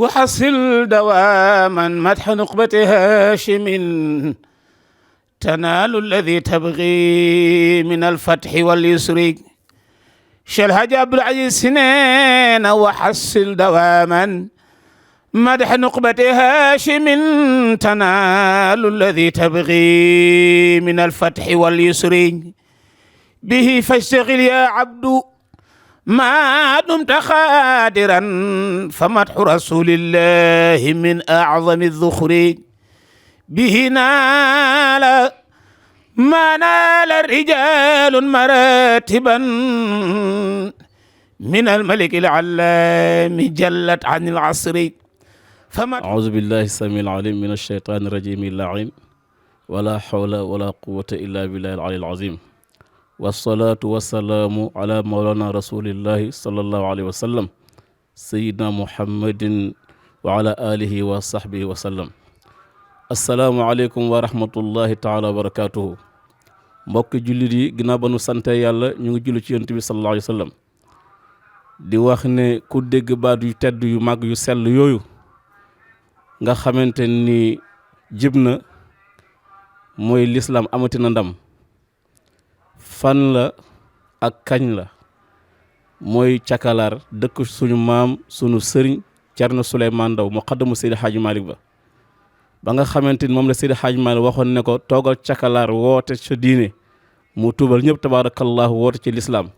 وحصل دواما مدح نقبة هاشم تنال الذي تبغي من الفتح واليسر شلهج عبد العزيز سنين وحصل دواما مدح نقبة هاشم تنال الذي تبغي من الفتح واليسر به فاشتغل يا عبد ما دمت خادرا فمدح رسول الله من أعظم الذخر به نال ما نال الرجال مراتبا من الملك العلام جلت عن العصر أعوذ بالله السميع العليم من الشيطان الرجيم اللعين ولا حول ولا قوة إلا بالله العلي العظيم والصلاة والسلام على مولانا رسول الله صلى الله عليه وسلم سيدنا محمد وعلى آله وصحبه وسلم السلام عليكم ورحمة الله تعالى وبركاته mbokk jullit yi ginnaaw ba nu sante yàlla ñu ngi julli ci yonent bi sallallahu alayhi wa sallam di wax ne ku dégg baat yu tedd yu mag yu sell yooyu nga xamante ni jib na mooy lislaam amati na ndam fan la ak kañ la mooy cakalaar dëkk suñu maam suñu sëriñ Cerno Souleymane Ndaw muqaddamu Seydi Hadji Malick ba nga xamante ni moom la Seydi Hadji Malick waxoon ne ko toogal cakalaar woote ca diine mu tuubal ñëpp tabarakallahu woote ci lislaam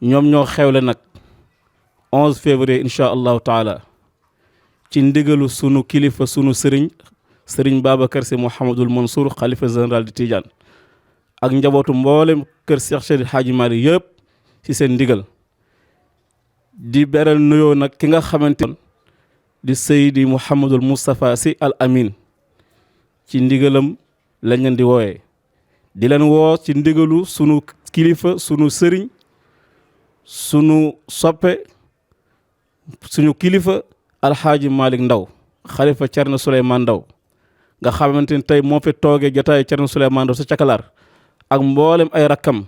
ñoom ñoo xewle nag 11 février incha allahu taala ci ndigalu sunu kilifa sunu sëriñ Babacar Sy Mouhamadul Mansour xalifa général di Tidiane ak njabootu mboolem kër Cheikh Seydi Hadji Malick yëpp ci seen ndigal di beral nuyoo nag ki nga xamante di Seydi Mouhamadul Moustapha Sy Al Amin ci ndigalam lañ leen di wooyee di leen woo ci ndigalu sunu kilifa sunu sëriñ sunu soppe suñu kilifa alxaaji Malick Ndaw xalifa Cerno Souleymane Ndaw nga xamante ni tey moo fi toogee jotaay Cerno Souleymane Ndaw sa cakalaar ak mboolem ay rakkam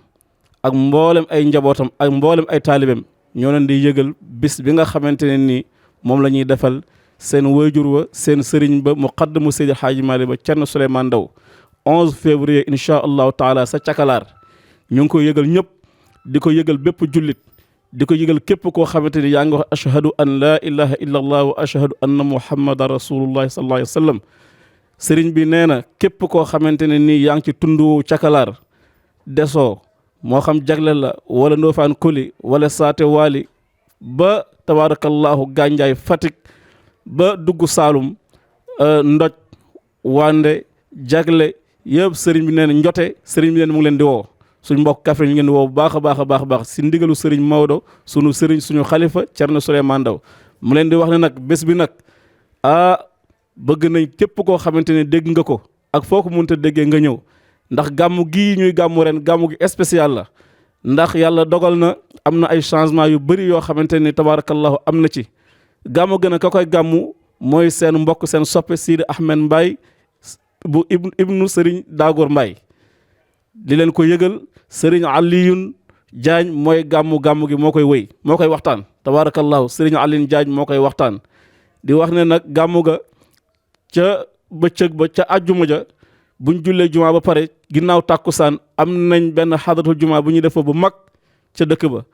ak mboolem ay njabootam ak mboolem ay taalibem ñoo leen di yëgal bis bi nga xamante ne nii moom la ñuy defal seen wayjur wa seen sëriñ ba muqaddamu Seydi Hadji Malick ba Cerno Souleymane Ndaw 11 février incha allahu taala sa cakalaar ñu ngi ko yëgal ñëpp di ko yëgal bépp jullit di ko yëgal képp koo xamante ni yaa ngi wax ashhadu an laa ilaha illa allah wa ashhadu anna muhammadan rasulullahi sallallahu alayhi wa sallam sëriñ bi nee na képp koo xamante ne nii yaa ngi ci tundu cakalaar desoo moo xam jagle la wala Ndofane Koli wala Saate Waali ba tabarakallahu Gandiaye Fatick ba dugg Saalum Ndoj Wande jagle yëpp sëriñ bi nee na njote sëriñ bi nee na mu ngi leen di woo suñ mbokk Kaffrine ñu ngeen di woo bu baax a baax a baax a baax si ndigalu sëriñ Maodo sunu sëriñ suñu xalifa Cerno Souleymane Ndaw mu leen di wax ne nag bés bi nag bëgg nañ képp koo xamante ne dégg nga ko ak foo ko mënta déggee nga ñëw ndax gàmmu gii ñuy gàmmu ren gàmmu gi spécial la ndax yàlla dogal na am na ay changement yu bëri yoo xamante ni tabarakallahu am na ci gàmmu gën a ka koy gàmmu mooy seen mbokk seen soppe Sidi Ahmed Mbaye bu ibnu sëriñ Daagoor Mbaye di leen ko yëgal sëriñ Aliyun Jaañ mooy gàmmu gi moo koy wëy moo koy waxtaan tabarakallahu sëriñ Aliyun Jaañ moo koy waxtaan di wax ne nag gàmmu ga ca bëccëg ba ca àjjuma ja buñ jullee jumaa ba pare ginnaaw tàkkusaan am nañ benn xadratul jumaa bu ñuy def bu mag ca dëkk ba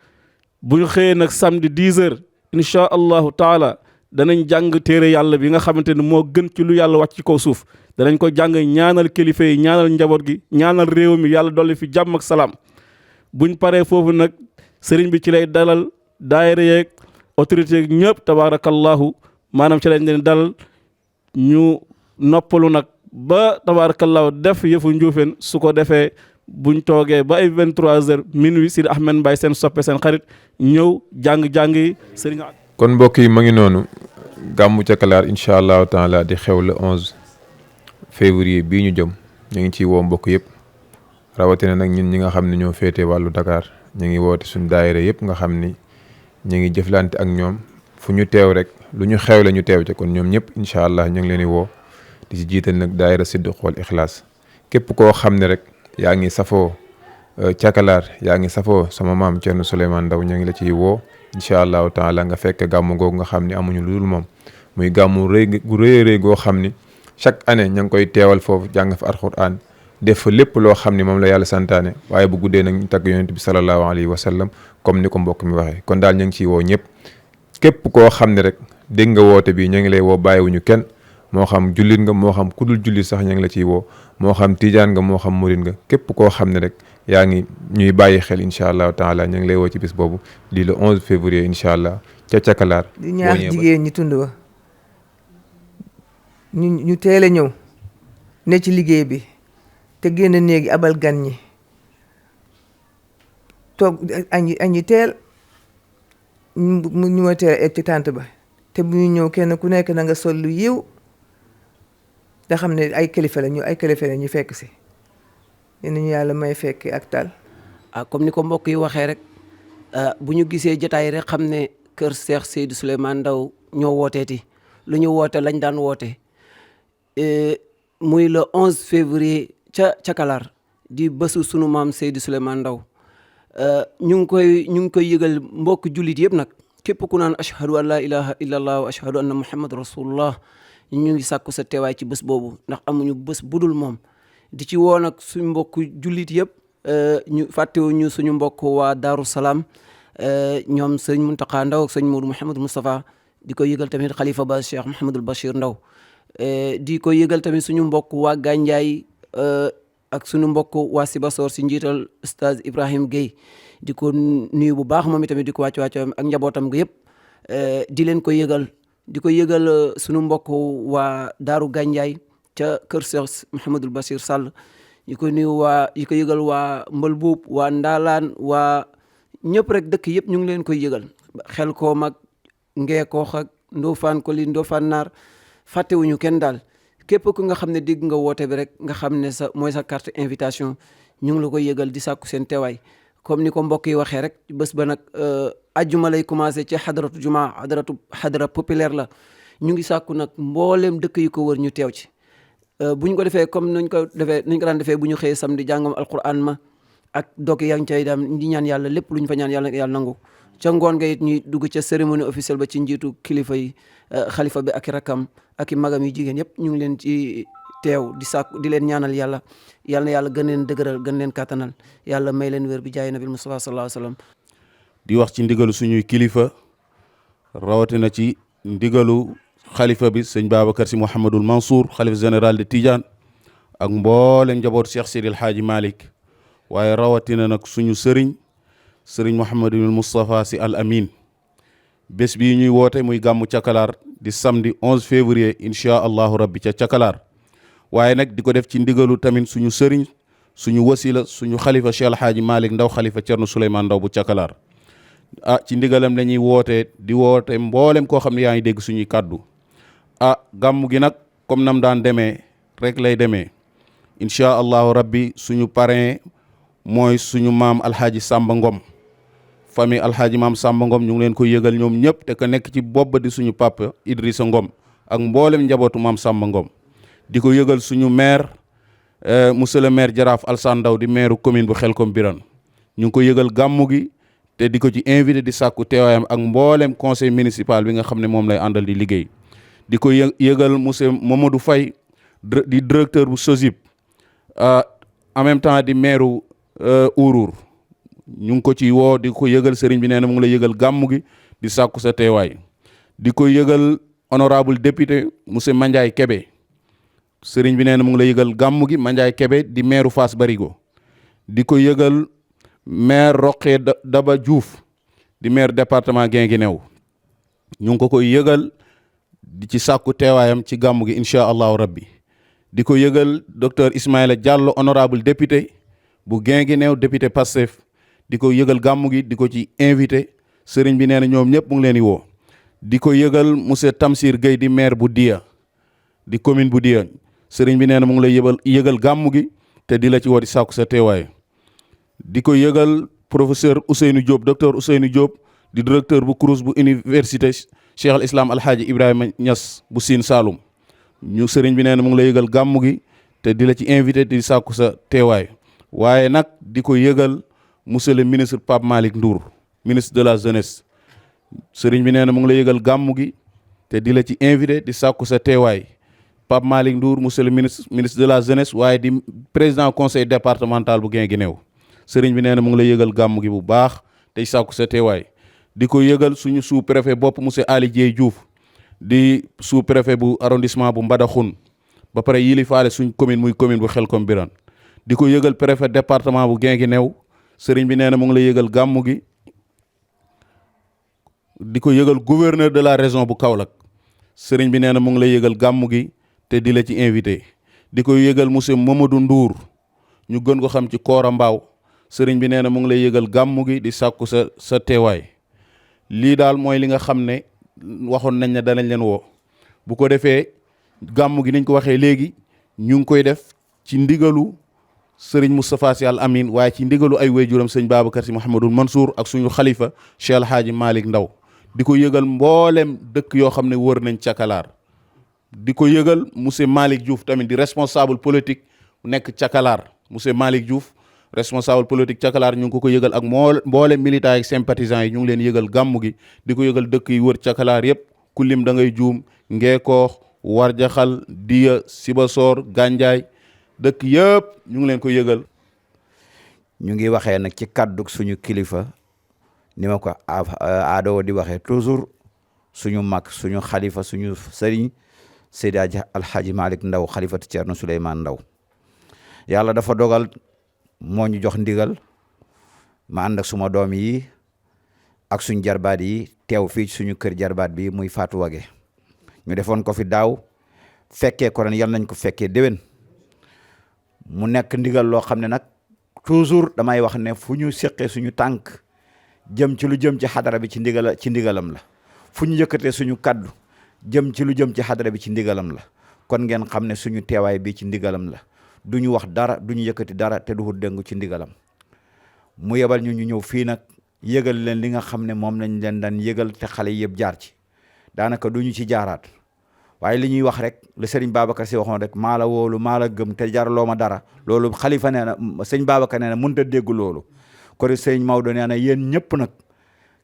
bu ñu xëyee nag samedi 10 heures incha allahu taala danañ jàng téere yàlla bi nga xamante ne moo gën ci lu yàlla wàcc ci kaw suuf danañ ko jàng ñaanal kilifa yi ñaanal njaboot gi ñaanal réew mi yàlla dolli fi jàmm ak salaam buñ paree foofu nag sëriñ bi ci lay dalal daayira yeeg autorité yeeg ñëpp tabaarakallahu maanaam ci lañ leen dalal ñu noppalu nag ba tabarakallahu def yëfu njuufeen su ko defee buñ toogee ba ay 23h minuit Sidi Ahmed Mbaye seen soppe seen xarit ñëw jàng yi sëriñ. kon mbokk yi ma ngi noonu gàmmu cakalaar incha allahu taala di xew le 11 février bii ñu jëm ñu ngi ciy woo mbokk yëpp rawatina nag ñun ñi nga xam ne ñoo féete wàllu Dakar ñu ngi woote suñu daayira yëpp nga xam ni ñu ngi jëflante ak ñoom fu ñu teew rek lu ñu xew la ñu teew ca kon ñoom ñëpp incha allah ñu ngi leen di woo di ci jiital nag daayira Siddiq wal Ixlaas képp koo xam ne rek yaa ngi safoo Cakalaar yaa ngi safoo sama maam Thierno Souleymane Ndaw ñoo ngi la ciy woo incha allahu taala nga fekk gàmmu googu nga xam ni amuñu lu dul moom muy gàmmu gu rëy goo xam ni chaque année ña ngi koy teewal foofu jàng fa alquran def fa lépp loo xam ni moom la yàlla santaane waaye bu guddee nag ñu tagg yonent bi sallallahu alayhi wa sallam comme ni ko mbokk mi waxee kon daal ñu ngi ciy woo ñëpp képp koo xam ne rek dégg nga woote bi ñu ngi lay woo bàyyiwuñu kenn moo xam jullit nga moo xam kudul jullit sax ñu ngi la ciy woo moo xam tijaan nga moo xam murit nga képp koo xam ne rek yaa ngi ñuy bàyyi xel incha allahu taala ñu ngi lay woo ci bis boobu di le 11 février incha allah ca Cakalaar. di ñaax jigéen ñi tund wa ñu teel a ñëw ne ci liggéey bi te génn néegi abal gan ñi toog añi teel ñu ma teel a egg ci tànt ba te bu ñu ñëw kenn ku nekk na nga sol lu yiw da xam ne ay kilifa la ñu fekk si yéen ñu yàlla may fekk ak tal. Comme ni ko mbokk yi waxee rek bu ñu gisee jotaay rek xam ne kër Cheikh Seydou Souleymane Ndaw ñoo wooteeti lu ñu woote lañ daan woote muy le 11 février ca Cakalaar di bésu sunu maam Seydou Souleymane Ndaw ñu ngi koy yëgal mbokk jullit yëpp nag képp ku naan ashhadu an la ilaha illallah wa ashhadu anna muhammad rasulullah ñu ngi sàkku sa teewaay ci bés boobu ndax amuñu bés budul moom di ci woo nag suñu mbokk jullit yëpp ñu fàttewuñu suñu mbokk waa Daaru Salaam ñoom sëñ Muntaqa Ndaw ak sëñ Modou Mouhamadou Moustapha di ko yëgal tamit xalifa ba Cheikh Mouhamadul Bachir Ndaw di ko yëgal tamit suñu mbokk waa Gandiaye ak suñu mbokk waa Sibassor si njiital Oustaz Ibrahim Gueye di ko nuyu bu baax moom itamit di ko wàcc ak njabootam ga yëpp di leen ko yëgal di ko yëgal suñu mbokk waa Daaru Gandiaye ca kër Cheikh Mouhamadul Bachir Sall di ko nuyu di ko yëgal waa Mbël Buub waa Ndaalaan waa ñëpp rek dëkk yëpp ñu ngi leen koy yëgal xel koo mag Ngeekoox ak Ndofane Koli Ndofane Naar fàttewuñu kenn daal képp ku nga xam ne dégg nga woote bi rek nga xam ne mooy sa carte invitation ñu ngi la koy yëgal di sàkku seen teewaay comme ni ko mbokk yi waxee rek bés ba nag ajjuma lay commencé ci xadaratu juma xadara populaire la ñu ngi sàkku nag mbooleem dëkk yi ko wër ñu teew ci bu ñu ko defee comme nañ ko daan defee bu ñu xëyee samedi jàngam alquran ma ak dog yaa ngi cay daam di ñaan yàlla lépp lu ñu fa ñaan yàlla nangu ca ngoon nga it ñuy dugg ca cérémonie officielle ba ci njiitu kilifa yi xalifa bi ak i rakkam ak i magam yi jigéen yëpp ñu ngi leen ci teew di sàkku di leen ñaanal yàlla na yàlla gën leen dëgëral gën leen kàttanal yàlla may leen wér bi jaay nabil Mustafa sallallahu alayhi wa sallam di wax ci ndigalu suñuy kilifa rawatina ci ndigalu xalifa bi sëñ Babacar Sy Mouhamadul Mansour xalifa général de Tidiane ak mboolem njabootu Cheikh Seydi El Hadji Malick waaye rawatina nag suñu sëriñ Mouhamadul Moustapha Sy Al Amin bés bii ñuy woote muy gàmmu Cakalaar di samedi 11 février incha allahu rabbi ca Cakalaar waaye nag di ko def ci ndigalu tamit suñu sëriñ suñu wasila suñu xalifa Cheikh El Hadji Malick Ndaw xalifa Thierno Souleymane Ndaw bu Cakalaar ci ndigalam lañuy di woote mboolem koo xam ne yaa ngi dégg suñuy kàddu gàmmu gi nag comme nam daan demee rek lay demee incha allahu rabbi suñu parrain mooy suñu maam alhaaji Samba Ngom famille alhaaji maam Samba Ngom ñu ngi leen koy yëgal ñoom ñëpp te ka nekk ci bopp ba di suñu papa Idrissa Ngom ak mboolem njabootu maam Samba Ngom di ko yëgal suñu maire monsieur le maire Jaraaf Alsane Ndaw di maire commune bu Xelkom Birane ñu ngi ko yëgal gàmmu gi te di ko ci invité di sàkku teewaayam ak mboolem conseil municipal bi nga xam ne moom lay àndal di liggéey di ko yëgal monsieur Mamadou Faye di directeur bu SOSIP en même temps di maire Ourour ñu ngi ko ci woo di ko yëgal sëriñ bi nee na mu ngi la yëgal gàmmu gi di sàkku sa teewaay di ko yëgal honorable député monsieur Mandiaye Kébé sëriñ bi nee na mu ngi la yëgal gàmmu gi Mandiaye Kébé di maire Fass Barigo di ko yëgal maire Roqé Daba Diouf di maire département Guinguinéo ñu ngi ko koy yëgal di ci sàkku teewaayam ci gàmmu gi incha allahu rabbi di ko yëgal docteur Ismaïla Diallo honorable député bu Guinguinéo député Pastef di ko yëgal gàmmu gi di ko ci invité sëriñ bi nee na ñoom ñëpp mu ngi leen di woo di ko yëgal monsieur Tamsir Gueye di maire bu Dia di commune bu Dia sëriñ bi nee na mu ngi lay yëgal gàmmu gi te di la ci woo di sàkku sa teewaay di ko yëgal professeur Ousseynou Diop docteur Ousseynou Diop di directeur bu CROUS bu université Cheikh al Islam Alhaaji Ibrahima Niass bu Sine Saloum ñu sëriñ bi nee na mu ngi lay yëgal gàmmu gi te di la ci invité di sàkku sa teewaay waaye nag di ko yëgal monsieur le ministre Pape Malick Ndour ministre de la jeunesse sëriñ bi nee na mu ngi la yëgal gàmmu gi te di la ci invité di sàkku sa teewaay Pape Malick Ndour monsieur le ministre de la jeunesse waaye di président conseil départemental bu Guinguinéo sëriñ bi nee na mu ngi la yëgal gàmmu gi bu baax tey sàkku sa teewaay di ko yëgal suñu sous préfet bopp monsieur Ali Dieye Diouf di sous préfet bu arrondissement bu Mbadakhoune ba pare yilifaale suñ commune muy commune bu Xelkom Birane di ko yëgal préfet département bu Guinguinéo sëriñ bi nee na mu ngi la yëgal gàmmu gi di ko yëgal gouverneur de la région bu Kaolack sëriñ bi nee na mu ngi la yëgal gàmmu gi te di la ci invité di ko yëgal monsieur Mamadou Ndour ñu gën ko xam ci Koora Mbaaw sëriñ bi nee na mu ngi lay yëgal gàmmu gi di sàkku sa teewaay lii daal mooy li nga xam ne waxoon nañ ne danañ leen woo bu ko defee gàmmu gi niñ ko waxee léegi ñu ngi koy def ci ndigalu sëriñ Moustapha Sy Al Amin waaye ci ndigalu ay waajuram sëñ Babacar Sy Mouhamadul Mansour ak suñu xalifa Cheikh El Hadji Malick Ndaw di ko yëgal mboolem dëkk yoo xam ne wër nañ Cakalaar di ko yëgal monsieur Malick Diouf tamit di responsable politique nekk Cakalaar monsieur Malick Diouf responsable politique Cakalaar ñu ngi ko yëgal ak mboolem militants yi sympathisants yi ñu ngi leen yëgal gàmmu gi di ko yëgal dëkk yi wër Cakalaar yëpp ku lim da ngay juum Ngeekoox Warjaxal Diya Sibassor Gandiaye dëkk yëpp ñu ngi leen ko yëgal. ñu ngi waxee nag ci kàddug suñu kilifa ni ma ko aadoo di waxee toujours suñu mag suñu xalifa suñu sëriñ Seydi Alhaji Malick Ndaw xalifatu Ceerno Souleymane Ndaw yàlla dafa dogal moo ñu jox ndigal ma ànd ak suma doom yi ak suñ jarbaat yi teew fii suñu kër jarbaat bi muy Fatou Wage ñu defoon ko fi daaw fekkee ko ren yal nañ ko fekkee déwén mu nekk ndigal loo xam ne nag toujours damay wax ne fu ñu seqee suñu tànk jëm ci lu jëm ci xadara bi ci ndigalam la fu ñu yëkkatee suñu kaddu jëm ci lu jëm ci xadara bi ci ndigalam la kon ngeen xam ne suñu teewaay bi ci ndigalam la du ñu wax dara du ñu yëkkati dara te du dëngu ci ndigalam mu yebal ñu ñëw fii nag yëgal leen li nga xam ne moom lañ leen daan yëgal te xale yëpp jaar ci daanaka du ñu ci jaaraat waaye li ñuy wax rek le sëriñ Babacar Sy waxoon rek maa la wóolu maa la gëm te jaraloo ma dara loolu xalifa nee na sëñ Babacar nee na mënut a dégg loolu kon sëñ Maodo nee na yéen ñëpp nag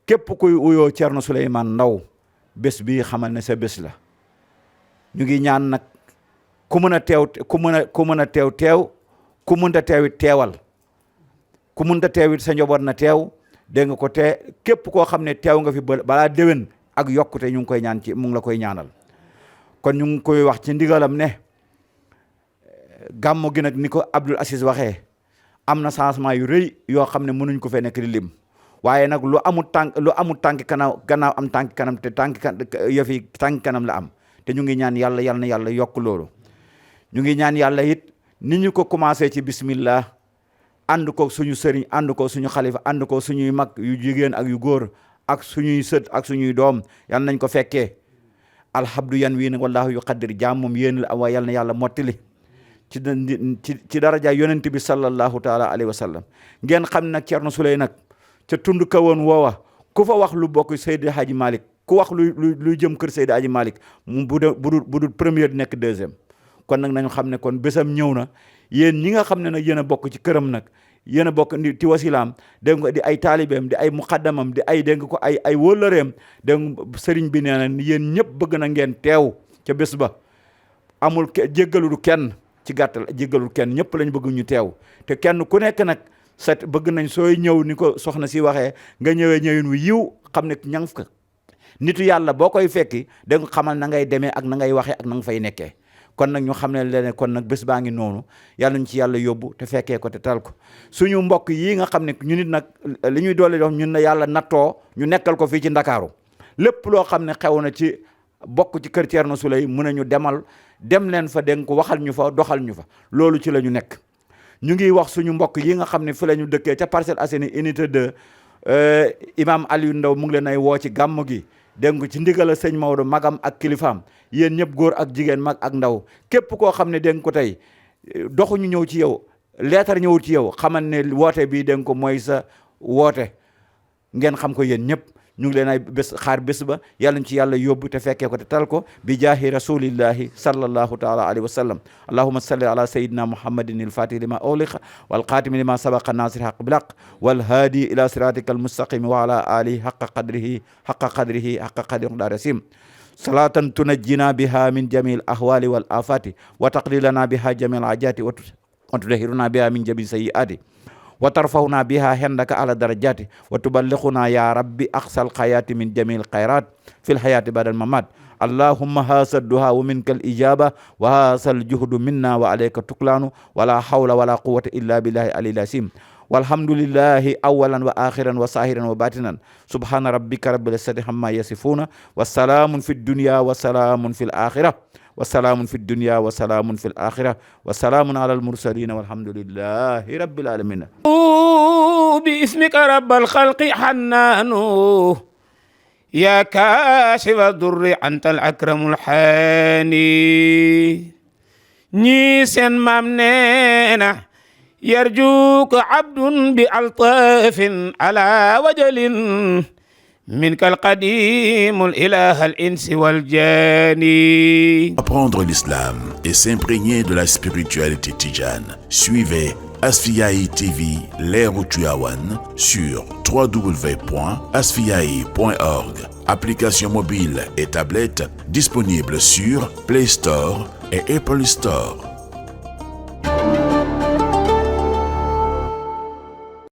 képp kuy uyoo Ceerno Souleymane Ndaw bés bii xamal ne sa bés la ñu ngi ñaan nag ku mën a teew ku mën a teew ku mënta teewit teewal ku mënta teewit sa njaboot na teew dégg nga ko te képp koo xam ne teew nga fi balaa déwén ak yokkute ñu ngi koy ñaan ci mu ngi la koy ñaanal kon ñu ngi koy wax ci ndigalam ne gàmmu gi nag ni ko Abdoul Aziz waxee am na changement yu rëy yoo xam ne mënuñ ko fee nekk di lim waaye nag lu amul tànk gannaaw am tànk kanam te yëfi tànk kanam la am te ñu ngi ñaan yàlla yal na yàlla yokk loolu ñu ngi ñaan yàlla it ni ñu ko commencé ci bismillah ànd ko suñu sëriñ ànd ko suñu xalifa ànd ko suñuy mag yu jigéen ak yu góor ak suñuy sët ak suñuy doom yal nañ ko fekkee alhamdu yan wii nag wallaahu yu qaddir jaam moom yéen la am waaye yal na yàlla mottali ci daraja yonent bi sallallahu taala alayhi wa sallam ngeen xam nag Ceerno Souley nag ca tund kawoon woowa ku fa wax lu bokk Seydi Hadji Malick ku wax luy jëm kër Seydi Hadji Malick mu bu dul première di nekk deuxième kon nag nañu xam ne kon bésam ñëw na yéen ñi nga xam ne nag yéen a bokk ci këram nag yéen a bokk ci wasilaam dégg nga di ay taalibeem di ay muqaddamam di ay dégg nga ko ay wóllëreem dégg nga sëriñ bi nee na yéen ñëpp bëgg na ngeen teew ca bés ba amul jéggalul kenn ci gàttal jéggalul kenn ñëpp lañ bëgg ñu teew te kenn ku nekk nag set bëgg nañ sooy ñëw ni ko soxna si waxee nga ñëwee ñëwin wu yiw xam ne ña nga fa nitu yàlla boo koy fekki da nga xamal na ngay demee ak na ngay waxee ak na nga fay nekkee kon nag ñu xam ne leen kon nag bés baa ngi noonu yàlla ñu ci yàlla yóbbu te fekkee ko te tal ko suñu mbokk yi nga xam ne ñu nit nag li ñuy doole dox ñun na yàlla nattoo ñu nekkal ko fii ci Ndakaaru lépp loo xam ne xew na ci bokk ci kër Ceerno Souley mun nañu dem leen fa dégg ko waxal ñu fa doxal ñu fa loolu ci la ñu nekk ñu ngi wax suñu mbokk yi nga xam ne fi la ñu dëkkee ca Parcelles Assainies unité 2 imam Aliou Ndaw mu ngi leen ay woo ci gàmm gi dégg nga ci ndigal sëñ Maodo magam ak kilifaam yéen ñëpp góor ak jigéen mag ak ndaw képp koo xam ne dégg ko tey doxuñu ñëw ci yow leetar ñëwul ci yow xamal ne woote bii dégg ko mooy sa woote ngeen xam ko yéen ñëpp ñu ngi leen ay bés xaar bés ba yàlla ñu ci yàlla yóbbu te fekkee ko te tal ko bi jaahi rasulillahi sallallahu taala alayhi wa sallam allahumma salli ala sayyidina muhammadin al-fatih lima ughliqa wal khatimi lima sabaqa nasir haqq bil haqq wal hadi ila siratikal mustaqim wa ala alihi haqqa qadrihi rasim salatan tunajjina biha min jamil ahwali wal afati wa taqlilana biha jamil ajati wa tudahhiruna biha min jami sayyiati wa tarfawna biha hendaka ala darajati wa tuballighuna ya rabbi aqsal khayati min jamil khairat fil hayati badal mamat allahumma hasad duha wa minkal ijaba wa hasal juhdu minna wa alayka tuklanu wala hawla wala quwwata illa billahi alil asim walhamdulillahi awalan wa akhiran wa sahiran wa batinan subhana rabbika rabbil izzati amma yasifuna wa salamun fid dunya wa salamun fil akhirah wa salamun fid dunya wa salamun fil akhirah wa salamun ala al mursalin walhamdulillahi rabbil alamin bi ismika rabbal khalqi hannanu ya kashifa durri antal akramul hani ñi seen maam neena yarjuka abdun bi altafin ala wajalin minka alqadimul ilaha al insi wal jani. Apprendre l'islam et s'imprégner de la spiritualité tidjane. Suivez Asfiyahi TV Leeru Tivaouane sur www.asfiyahi.org. Application mobile et tablette disponible sur Play Store et Apple Store.